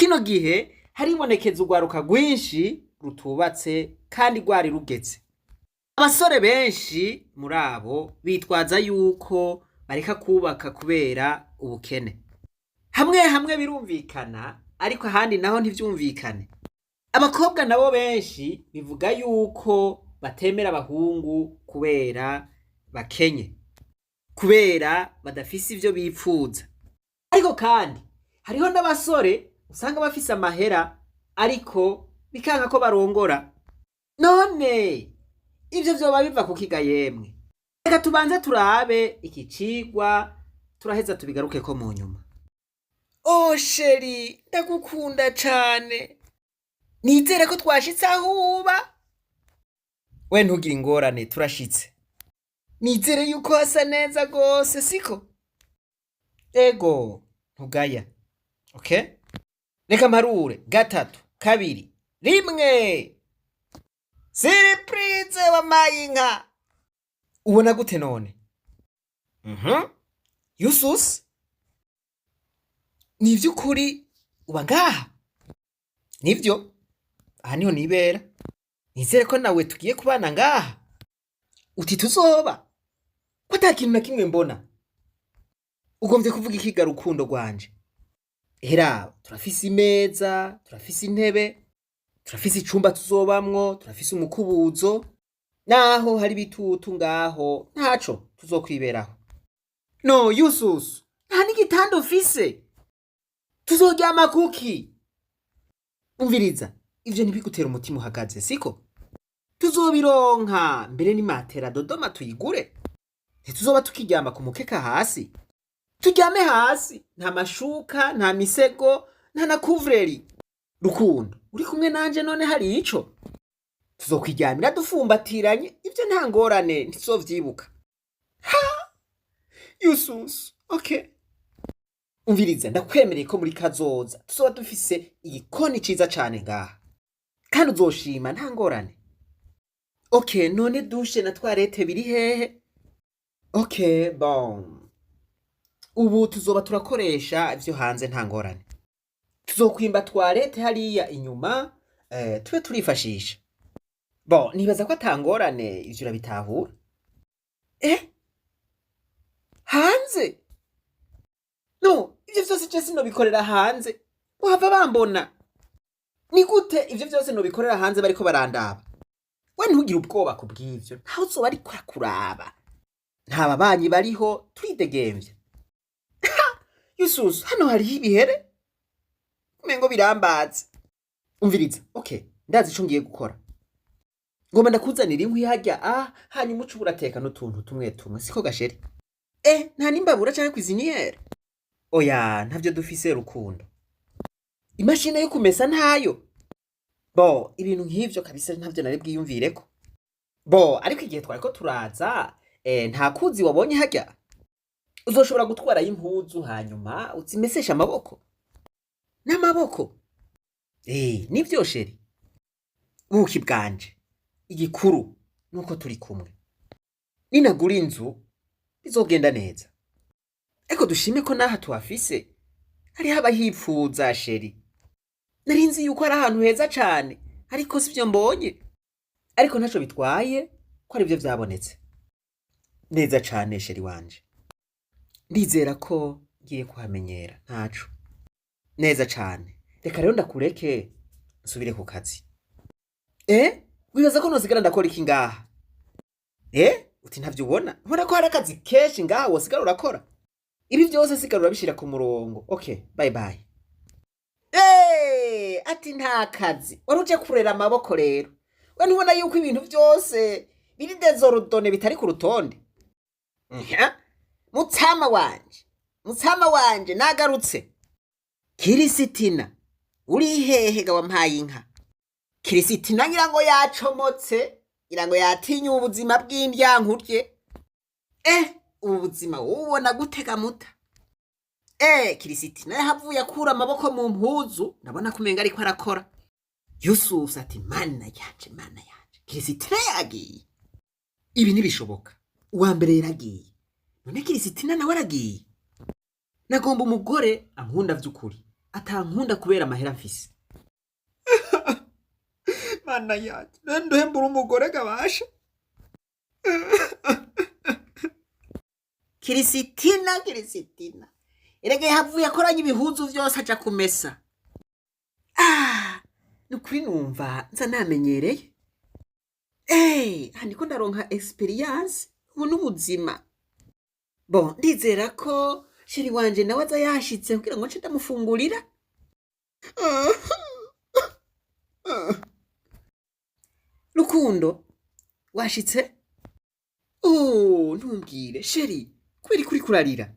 Kino gihe haribonekeza urwaruka rwinshi rutubatse kandi rwari rugeze. Abasore benshi muri abo bitwaza yuko bareka kubaka kubera ubukene. Hamwe hamwe birumvikana, ariko ahandi naho ntivyumvikane. Abakobwa nabo benshi bivuga yuko batemera abahungu kubera bakenye, kubera badafise ivyo bipfuza. Ariko kandi hariho n'abasore usanga bafise amahera ariko bikanka ko barongora. None ivyo vyoba biva kuki ga yemwe? Reka tubanze turabe iki cigwa, turaheza tubigarukeko mu nyuma. Oh chéri, ndagukunda cane. Nizere ko twashitse aho uba. We ntugire ingorane, turashitse. Nizere yuko hasa neza gose, siko? Ego, ntugaya. Okay? Reka mparure: gatatu, kabiri, rimwe. Surprise, wampaye inka. Ubona gute none? Yususi? Ni ivy'ukuri uba ngaha? Nivyo, aha niho nibera. Nizere ko nawe tugiye kubana ngaha. Uti tuzoba? Ko ata kintu na kimwe mbona? Ugomvye kuvuga iki ga rukundo rwanje? Hera, turafise imeza, turafise intebe, turafise icumba tuzobamwo, turafise umukubuzo. Naho hari ibitutu ngaho, ntaco tuzokwiberaho. No, Yususu, nta n'igitanda ufise. Tuzoryama kuki? Umviriza, ivyo ntibigutera umutima uhagaze, siko? Tuzobironka, mbere ni matera Dodoma tuyigure. Ntituzoba tukiryama ku mukeka hasi. Turyame hasi, nta mashuka, nta misego, nta na couvre-lit. Rukundo, uri kumwe nanje none hari ico? Tuzokwiryamira dufumbatiranye, ivyo nta ngorane, ntituzovyibuka. Ha! Yususu, okay. Umviriza, ndakwemereye ko muri kazoza tuzoba dufise igikoni ciza cane ngaha. Kandi uzoshima, nta ngorane. Okay, none douche na toilette biri hehe? Okay, bon. Ubu tuzoba turakoresha ivyo hanze, nta ngorane. Tuzokwimba toilette hariya inyuma, tube turifashisha. Bon, nibaza ko ata ngorane, ivyo urabitahura. Eh? Hanze? No, ivyo vyose je sinobikorera hanze. Wahava bambona. Ni gute ivyo vyose nobikorera hanze bariko barandaba? We ntugire ubwoba ku bw'ivyo, ntawe uzoba ariko arakuraba. Nta babanyi bariho, turidegemvya. Yususu, hano hariho ibihere? Umengo birambaza. Umviriza, okay, ndazi ico ngiye gukora. Ngomba ndakuzanira inkwi harya, hanyuma uce urateka n'utuntu tumwe tumwe, siko ga chéri? Eh, nta n'imbabura canke cuisinière? Oya, ntavyo dufise, rukundo. Imashini yo kumesa ntayo? Bo, ibintu nk'ivyo kabisa ntavyo nari bwiyumvireko. Bo, ariko igihe twariko turaza, nta kuzi wabonye harya? Uzoshobora gutwarayo impuzu hanyuma uzimeseshe amaboko? N'amaboko? Eh, nivyo chéri. Buki bwanje. Igikuru nuko turi kumwe. Ninagura inzu bizogenda neza. Ariko dushime ko naha tuhafise, hariho abahipfuza, chéri. Nari nzi yuko ari ahantu heza cane, ariko sivyo mbonye. Ariko ntaco bitwaye ko arivyo vyabonetse. Neza cane, chéri wanje. Ndizera ko ngiye kuhamenyera, ntaco. Neza cane. Reka rero ndakureke nsubire ku kazi. Eh? Wibaza ko nosigara ndakora iki ngaha? Eh? Uti ntavyo ubona? Ubona ko hari akazi kenshi ngaha wosigara urakora? Ibi vyose sigara urabishira ku murongo. Okay, bye bye. Eh, ati nta kazi. Wari uje kurera amaboko rero. We ntubona yuko ibintu vyose biri désordonné, bitari ku rutonde? Nha? Mutsama wanje, mutsama wanje, nagarutse. Kirisitina, uri hehe ga wampaye inka? Kirisitina ngira ngo yacomotse, ngira ngo yatinye ubuzima bw'indyankurye. Eh, ubu buzima wowe gutega muta. Eh, Kirisitina yahavuye akura amaboko mu mpuzu, ndabona ko umenga ariko arakora. Yusufu ati: "Mana yanje, mana yanje, Kirisitina yagiye. Ibi ntibishoboka. Uwa mbere yaragiye. None Kirisitina nawe aragiye. Nagomba umugore ankunda vy'ukuri." Atankunda kubera amahera mfise. Mana yanje, none nduhembura umugore gabasha. Kirisitina, Kirisitina. Erega yahavuye akoranya ibihuzu vyose aja kumesa. Ah, nukuri numva nza namenyereye. Aha ndiko ndaronka experience, ubu n'ubuzima. Bon, ndizera ko chéri wanje nawe aza yashitse kugira ngo nce ndamufungurira. Rukundo, washitse? Oh, ntumbwire, chéri, kubera ko uriko urarira?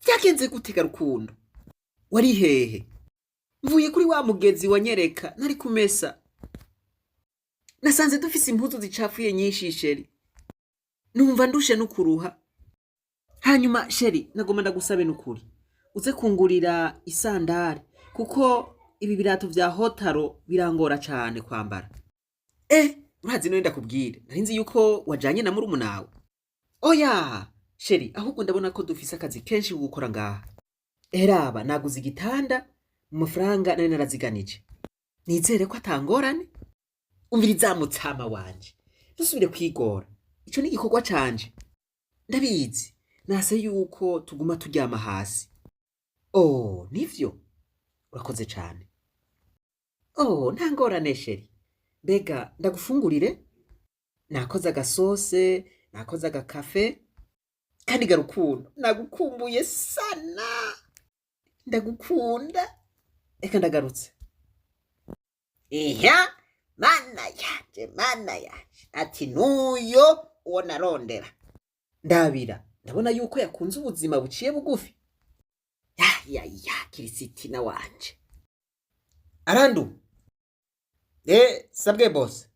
Vyagenze gute ga Rukundo? Wari hehe? Mvuye kuri wa mugezi wanyereka, nari kumesa. Nasanze dufise impuzu zicafuye nyinshi, chéri. Numva ndushe n'ukuruha. Hanyuma chéri, nagomba ndagusabe n'ukuri. Uze kungurira isandare, kuko ibi birato vya hotaro birangora cane kwambara. Urazi none ndakubwire, nari nzi yuko wajanye na murumunawe. Oya, chéri, ahubwo ndabona ko dufise akazi kenshi ko gukora ngaha. Eraba, naguze igitanda mu mafaranga nari naraziganije. Nizere ko atangorane. Umviriza mutsama wanje, ntusubire kwigora. Ico ni igikorwa canje. Ndabizi, nase yuko tuguma turyama hasi. Oh, nivyo? Urakoze cane. Oh, nta ngorane, chéri. Mbega ndagufungurire? Nakoze agasose, nakoze agakafe, kandi garukundo, nagukumbuye sana. Ndagukunda. Eka ndagarutse. Iya, Mana yanje, Mana yanje, ati nuyo uwo narondera. Ndabira, ndabona yuko yakunze ubuzima buciye bugufi. Ya, ya, ya, Kirisitina wanje. Arandu. Sabwe boss.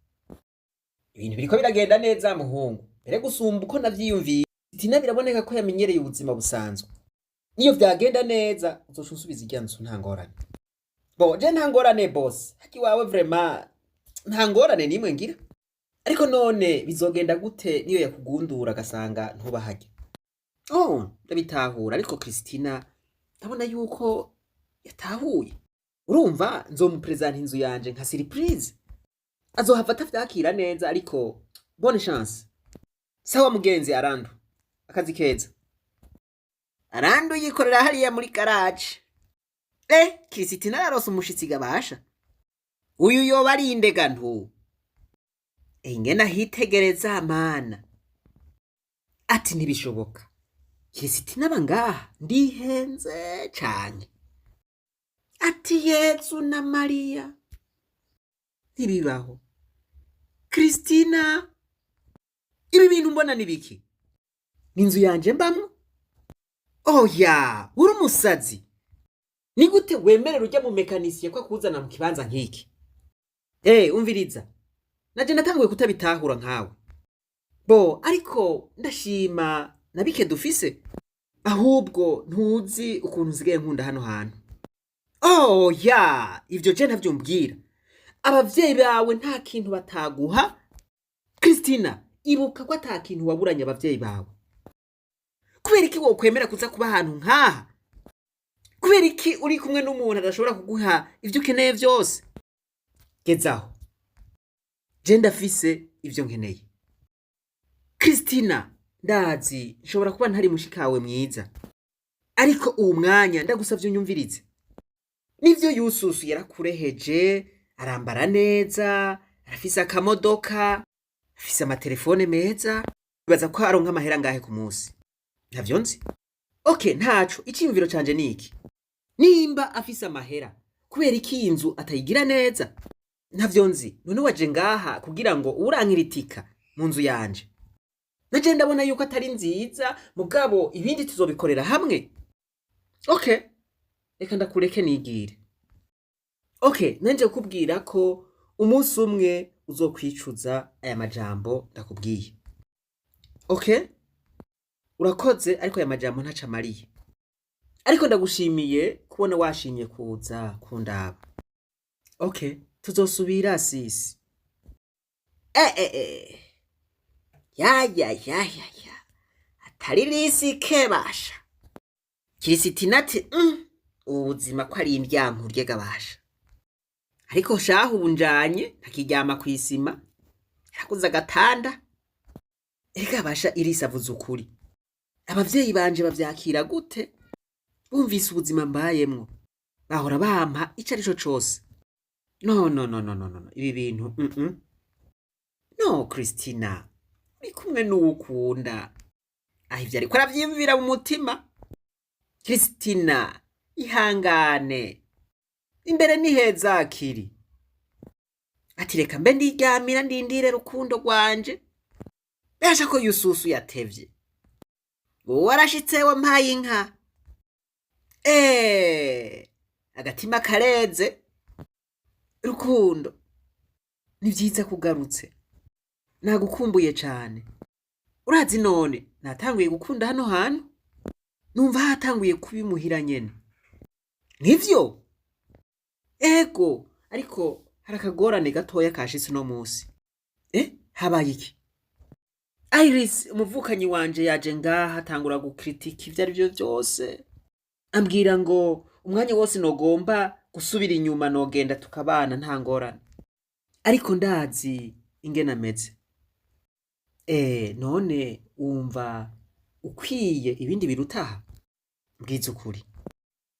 Ibintu biriko biragenda neza muhungu. Mbere gusumba uko navyiyumviye. Tina biraboneka ko yamenyereye ubuzima busanzwe. Niyo vyagenda neza, uzoca unsubiza irya nzu nta ngorane. Bon, je nta ngorane, boss. Haki wawe vraiment nta ngorane nimwe ngira. Ariko none bizogenda gute niyo yakugundura agasanga ntubahage? Oh, ndabitahura, ariko Christina ndabona yuko yatahuye. Urumva nzomupresenta inzu yanje nka surprise. Azohava atavyakira neza, ariko bonne chance. Sawa mugenzi Arandu. Akazi keza. Arandu yikorera hariya muri garage. Kirisitina yarose umushitsi gabasha. Uyu yoba ari indega ntu. Ingene ahitegereza, mana. Ati ntibishoboka. Kirisitina aba ngaha ndihenze cane. Ati Yezu na Mariya. Ntibibaho. Christina, ibi bintu mbona ni biki? Ni inzu yanje mbamwo? Oya, uri umusazi. Ni gute wemerera ujya mu mécanicien ko akuzana mu kibanza nk'iki? Umviriza. Naje natanguye kutabitahura nkawe. Bo, ariko ndashima na bike dufise. Ahubwo ntuzi ukuntu nsigaye nkunda hano hantu. Oh ya, ivyo je ntavyo umbwira. Abavyeyi bawe nta kintu bataguha. Christina, ibuka ko ata kintu waburanye abavyeyi bawe. Kubera iki wokwemera kuza kuba ahantu nk'aha? Kubera iki uri kumwe n'umuntu adashobora kuguha ivyo ukeneye vyose? Gezaho. Je ndafise ivyo nkeneye. Christina, ndazi nshobora kuba ntari mushikawe mwiza. Ariko uwu mwanya ndagusavye unyumvirize. Nivyo, Yususu yarakureheje, arambara neza, arafise akamodoka, afise amatelefone meza, bibaza ko aronka amahera ngahe ku munsi? Ntavyo nzi. Okay, ntaco, iciyumviro canje ni iki. Nimba afise amahera, kubera iki iyi nzu atayigira neza? Ntavyo nzi. None waje ngaha kugira ngo urankiritika mu nzu yanje? Naje ndabona yuko atari nziza, mugabo ibindi tuzobikorera hamwe. Okay, reka ndakureke nigire. Okay, nanje kukubwira ko umunsi umwe uzokwicuza aya majambo ndakubwiye. Okay? Urakoze, ariko aya majambo ntaco amariye. Ariko ndagushimiye kubona washimye kuza kundaba. Okay, tuzosubira sisi. Ya ya ya ya ya. Atari risque basha. Kirisitina ati. Ubu buzima ko ari indyankurye gabasha. Ariko shahu ubu njanye ntakiryama kw'isima, yaraguze agatanda. Erega basha Iris avuze ukuri. Abavyeyi banje bavyakira gute? Bumvise ubuzima mbayemwo. Bahora bampa ico arico cose. No, no, no, no, no, no, no. Ibi bintu. No, Christina. Uri kumwe n'uwukunda. Aho ivyo ariko aravyiyumvira mu mutima. Christina, ihangane. Imbere ni heza kiri. Ati reka mbe ndiryamira ndindire rukundo rwanje. Besha ko Yususu yatevye. Uwo arashitse wampaye inka. Agatima kareze. Rukundo, ni vyiza kugarutse. Nagukumbuye cane. Urazi none, natanguye gukunda hano hantu. Numva hatanguye kuba imuhira nyene. Nivyo? Ego, ariko hari akagorane gatoya kashitse uno musi. Habaye iki? Iris, umuvukanyi wanje yaje ngaha atangura gukritika ivyo ari vyo vyose. Ambwira ngo umwanya wose nogomba gusubira inyuma nogenda tukabana nta ngorane. Ariko ndazi ingene ameze. None wumva ukwiye ibindi birutaha? Mbwiza ukuri.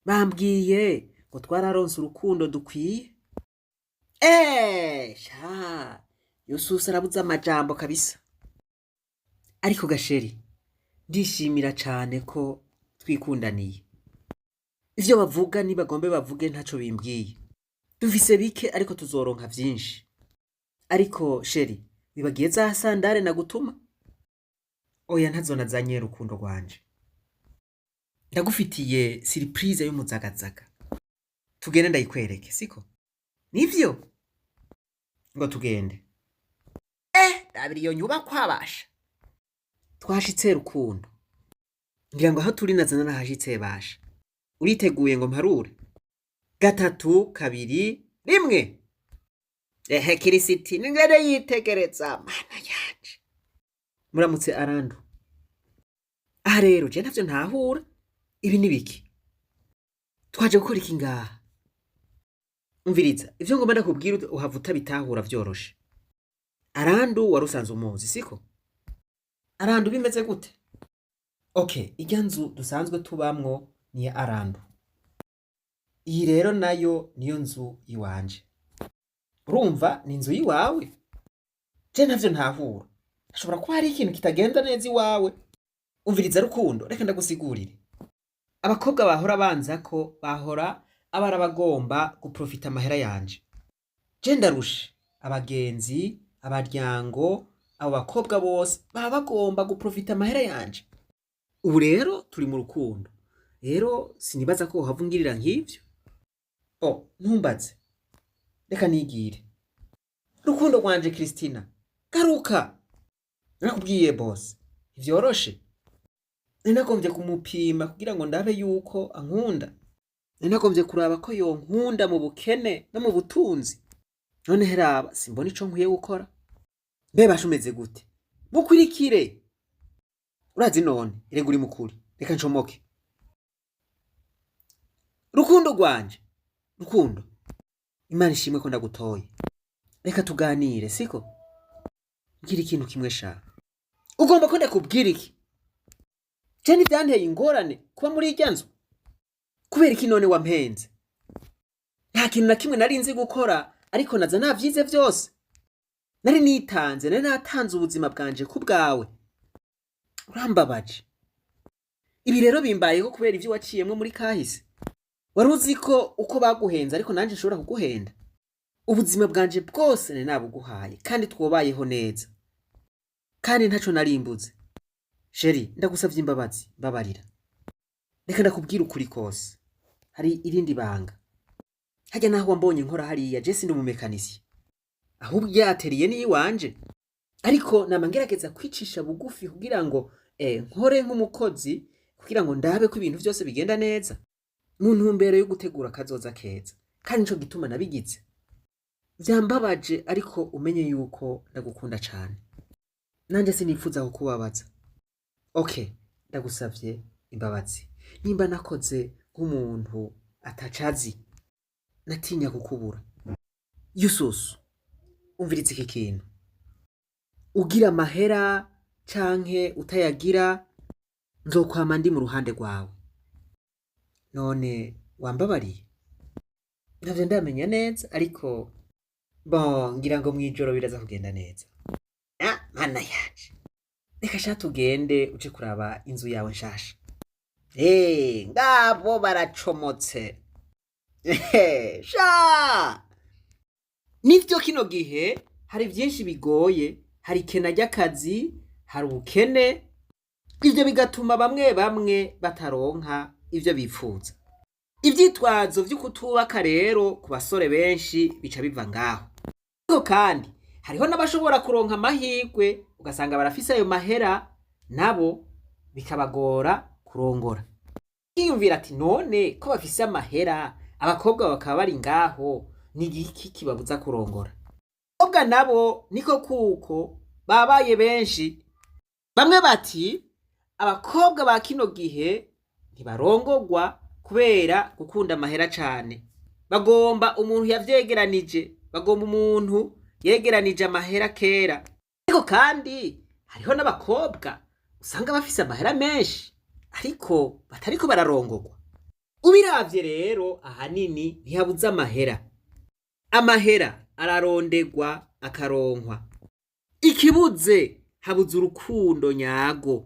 Bambwiye ngo twararonse urukundo dukwiye. Sha, Yusufu arabuze amajambo kabisa. Ariko gasheri, ndishimira cane ko twikundaniye. Ivyo bavuga nibagombe bavuge ntaco bimbwiye. Dufise bike ariko tuzoronka vyinshi. Ariko chéri, wibagiye za sandales nagutuma? Oya ntazo nazanye rukundo rwanje. Ndagufitiye surprise y'umuzagazaga. Tugende ndayikwereke, siko? Nivyo? Ngo tugende. Rabira iyo nyubakwa basha. Twashitse rukundo. Ngira ngo aho turi nazana nahashitse basha. Uriteguye ngo mparure? Gatatu, kabiri, rimwe. Ehe Kirisiti ningene yitegereza mana yanje. Muramutse Arandu. Aha rero je ntavyo ntahura. Ibi ni biki? Twaje gukora iki ngaha? Umviriza, ivyo ngomba ndakubwira uhava utabitahura vyoroshe. Arandu wari usanzwe umuzi, siko? Arandu bimeze gute? Okay, irya nzu dusanzwe tubamwo ni iya Arandu. Iyi rero nayo niyo nzu iwanje. Urumva ni inzu yiwawe? Je ntavyo ntahura. Hashobora kuba hari ikintu kitagenda neza iwawe. Umviriza rukundo, reka ndagusigurire. Abakobwa bahora banza ko bahora abara bagomba guprofita amahera yanje. Je ndarushe. Abagenzi, abaryango, abo bakobwa bose baba bagomba guprofita amahera yanje. Ubu rero turi mu rukundo. Rero sinibaza ko wohava ungirira nk'ivyo. Oh, ntumbaze. Reka nigire. Rukundo rwanje Christina, garuka. Narakubwiye boss, ntivyoroshe. Nari nagombye kumupima kugira ngo ndabe yuko ankunda. Nari nagombye kuraba ko yonkunda mu bukene no mu butunzi. None heraba simbona ico nkwiye gukora. Mbe basha umeze gute? Mukurikire. Urazi none, erega uri mukuri. Reka ncomoke. Rukundo rwanje. Rukundo. Imana ishimwe ko ndagutoye. Reka tuganire, siko? Mbwira ikintu kimwe sha. Ugomba ko ndakubwira iki? Je ntivyanteye ingorane kuba muri irya nzu? Kubera iki none wampenze? Nta kintu na kimwe nari nzi gukora, ariko naza navyize vyose. Nari nitanze, nari natanze ubuzima bwanje ku bwawe. Urambabaje. Ibi rero bimbayeho kubera ivyo waciyemwo muri kahise. Wari uzi ko uko baguhenze ariko nanje nshobora kuguhenda? Ubuzima bwanje bwose nari nabuguhaye kandi twobayeho neza. Kandi ntaco narimbuze. Chéri, ndagusavye imbabazi, mbabarira. Reka ndakubwira ukuri kose. Hari irindi banga. Harya naho wambonye nkora hariya, je sindi umumekanisiye. Ahubwo atelier ni iwanje. Ariko nama ngerageza kwicisha bugufi kugira ngo nkore nk'umukozi kugira ngo ndabe ko ibintu vyose bigenda neza. Mu ntumbero yo gutegura akazoza keza. Kandi nico gituma nabigize. Vyambabaje ariko umenye yuko ndagukunda cane. Nanje sinifuza kukubabaza. Okay, ndagusavye imbabazi. Nimba nakoze nk'umuntu Atacazi natinya kukubura. Yususu, umviriza iki kintu: ugira amahera canke utayagira, nzokwama ndi mu ruhande rwawe. None wambabariye? Ntavyo ndamenya neza, ariko bon, ngira ngo mw'ijoro biraza kugenda neza. Ah, mana yanje, reka sha tugende uje kuraba inzu yawe nshasha. Ngabo baracomotse. Sha nivyo, kino gihe hari vyinshi bigoye, hari ikena ry'akazi, hari ubukene, ivyo bigatuma bamwe bamwe bataronka ivyo bipfuza. Ivyitwazo vyo kutubaka rero ku basore benshi bica biva ngaho. Ariko kandi hariho n'abashobora kuronka amahirwe, ugasanga barafise ayo mahera, nabo bikabagora kurongora. Yiyumvira ati: none ko bafise amahera, abakobwa bakaba bari ngaho, ni igiki kibabuza kurongora? Abakobwa nabo niko kuko babaye benshi. Bamwe bati abakobwa ba kino gihe ntibarongogwa kubera gukunda amahera cane, bagomba umuntu yavyegeranije, bagomba umuntu yegeranije amahera kera. Ariko kandi hariho n'abakobwa usanga bafise amahera menshi ariko batariko bararongogwa. Ubiravye rero, ahanini ntihabuze amahera. Amahera ararondegwa akaronkwa. Ikibuze, habuze urukundo nyago.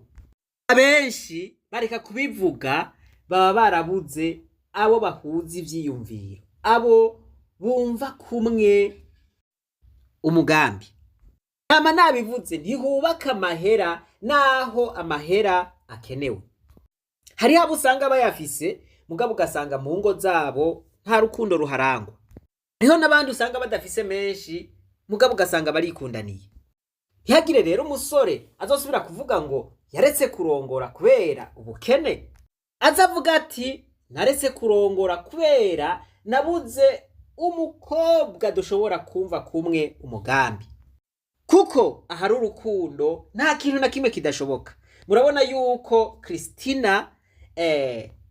Abenshi bareka kubivuga, baba barabuze abo bahuza ivyiyumviro, abo bumva kumwe umugambi. Nama nabivuze, ntihubaka amahera naho amahera akenewe. Hariho abo usanga bayafise, mugabo ugasanga mu ngo zabo nta rukundo ruharangwa. Hariho n'abandi usanga badafise menshi, mugabo ugasanga barikundaniye. Ntihagire rero umusore azosubira kuvuga ngo yaretse kurongora kubera ubukene. Aza avuga ati: naretse kurongora kubera nabuze umukobwa dushobora kumva kumwe umugambi. Kuko ahari urukundo nta kintu na kimwe kidashoboka. Murabona yuko Christina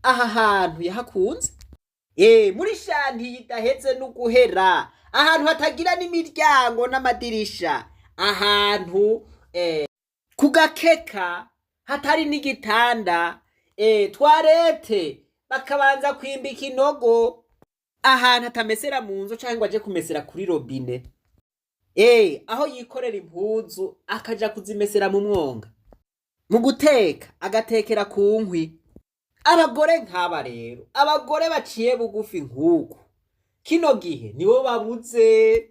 aha hantu yahakunze. Muri shanti idaheze no guhera, ahantu hatagira n'imiryango n'amadirisha, ahantu ku gakeka hatari n'igitanda, toilette bakabanza kwimbika inogo, ahantu atamesera mu nzu canke ngo aje kumesera kuri robine, aho yikorera impuzu akaja kuzimesera mu mwonga, mu guteka agatekera ku nkwi. Abagore nk'aba rero, abagore baciye bugufi nk'uku, kino gihe nibo babuze.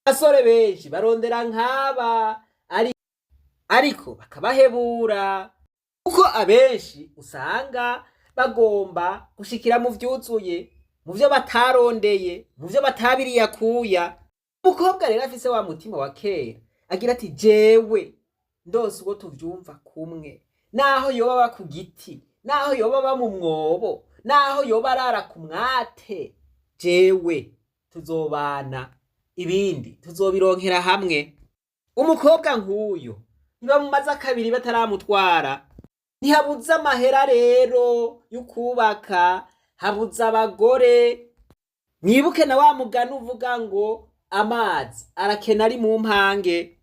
Abasore benshi barondera nk'aba, ariko bakabahebura, kuko abenshi usanga bagomba gushikira mu vyuzuye, mu vyo batarondeye, mu vyo batabiriye akuya. Umukobwa rero afise wa mutima wa kera agira ati: jewe ndose uwo tuvyumva kumwe, naho yoba aba ku giti, naho yoba aba mu mwobo, naho yoba arara ku mwate, jewe tuzobana, ibindi tuzobironkera hamwe. Umukobwa nk'uyo ntibamumaze kabiri bataramutwara. Ntihabuze amahera rero y'ukubaka, habuze abagore. Mwibuke na wa mugani uvuga ngo amazi arakena ari mu mpange.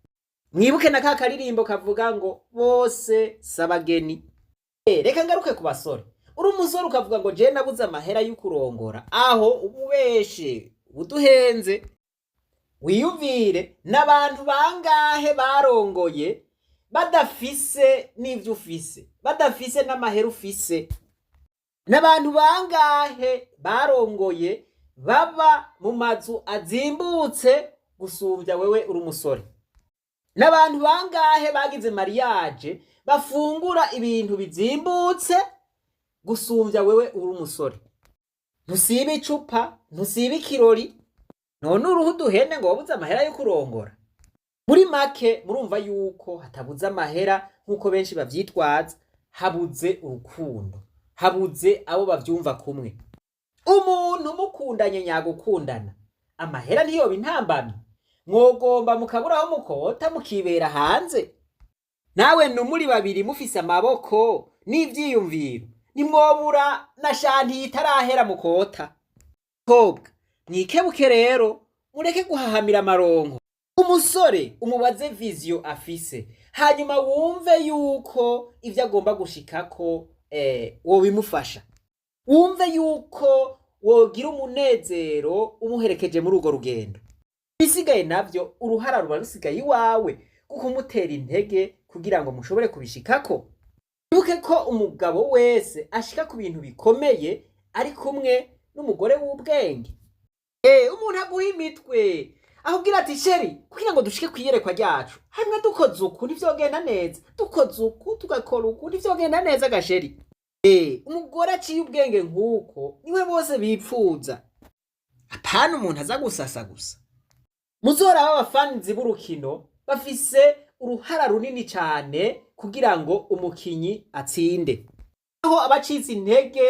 Mwibuke na ka karirimbo kavuga ngo bose s'abageni. Reka ngaruke ku basore. Uri umusore ukavuga ngo jewe nabuze amahera y'ukurongora, aho ububeshe, ubuduhenze. Wiyumvire n'abantu bangahe barongoye badafise n'ivyo ufise, badafise n'amahera ufise. N'abantu bangahe barongoye baba mu mazu azimbutse gusumvya wewe uri umusore. N'abantu bangahe bagize mariage bafungura ibintu bizimbutse gusumvya wewe uri umusore. Ntusiba icupa, ntusiba ikirori, none uruhu duhene ngo wabuze amahera yo kurongora. Muri make, murumva yuko hatabuze amahera nk'uko benshi bavyitwaza, habuze urukundo, habuze abo bavyumva kumwe. Umuntu mukundanye nyagukundana, amahera ntiyoba intambamyi. Mwogomba mukabura aho mukota, mukibera hanze. Nawe numuri babiri mufise amaboko n'ivyiyumviro, ntimwobura na shantiye itarahera mukota. Kobwa, mwikebuke rero, mureke guhahamira amaronko. Umusore umubaze vision afise, hanyuma wumve yuko ivyo agomba gushikako wobimufasha, wumve yuko wogira umunezero umuherekeje muri urwo rugendo. Ibisigaye navyo, uruhara ruba rusigaye iwawe, kukumutera intege kugira ngo mushobore kubishikako. Wibuke ko umugabo wese ashika ku bintu bikomeye ari kumwe n'umugore w'ubwenge. Umuntu aguha imitwe, akubwira ati: "Chéri, kugira ngo dushike kw'iyerekwa ryacu, hamwe dukoze uku ntivyogenda neza, dukoze uku tugakora uku ntivyogenda neza ga chéri." Umugore aciye ubwenge nk'uko niwe bose bipfuza, apana umuntu aza gusasa gusa. Muzoraba abafanzi b'urukino bafise uruhara runini cane kugira ngo umukinyi atsinde. Aho abacitse intege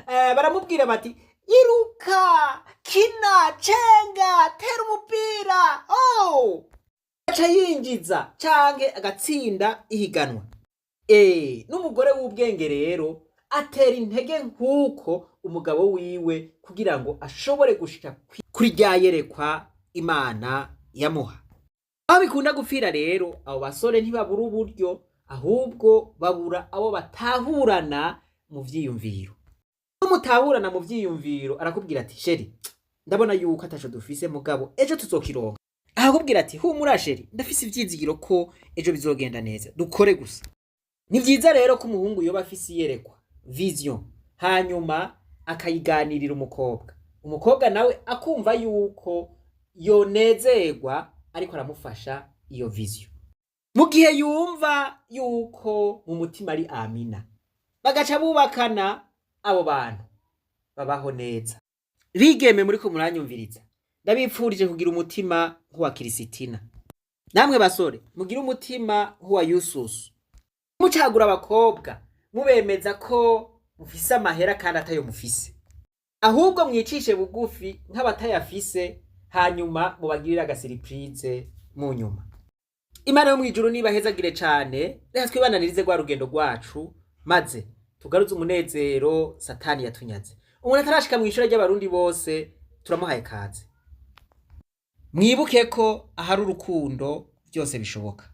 baramubwira bati: "Iruka, kina, cenga, tera umupira." Oh! Aca yinjiza canke agatsinda ihiganwa. N'umugore w'ubwenge rero atera intege nk'uko umugabo wiwe kugira ngo ashobore gushika kuri rya yerekwa Imana yamuha. Aho bikunda gupfira rero, abo basore ntibabura uburyo, ahubwo babura abo batahurana mu vyiyumviro. Iyo mutahurana mu vyiyumviro, arakubwira ati: "Chéri, ndabona yuko ataco dufise, mugabo ejo tuzokironka." Akakubwira ati: "Humura chéri, ndafise ivyizigiro ko ejo bizogenda neza, dukore gusa." Ni vyiza rero ko umuhungu yoba afise iyerekwa, vision, hanyuma akayiganirira umukobwa, umukobwa nawe akumva yuko yonezerwa ariko aramufasha iyo vision, mu gihe yumva yuko mu mutima ari amina, bagaca bubakana. Abo bantu babaho neza. Bigeme muriko muranyumviriza, ndabipfurije kugira umutima nk'uwa Kirisitina. Namwe basore, mugire umutima nk'uwa Yususu. Mucagura abakobwa mubemeza ko mufise amahera kandi atayo mufise, ahubwo mwicishe bugufi nk'abatayafise, hanyuma mubagirire agasurprise mu nyuma. Imana yo mw'ijuru nibahezagire cane. Reka twibananirize rwa rugendo rwacu, maze tugaruze umunezero Satani yatunyaze. Umuntu atarashika mw'ishure ry'Abarundi bose, turamuhaye kaze. Mwibuke ko ahari urukundo byose bishoboka.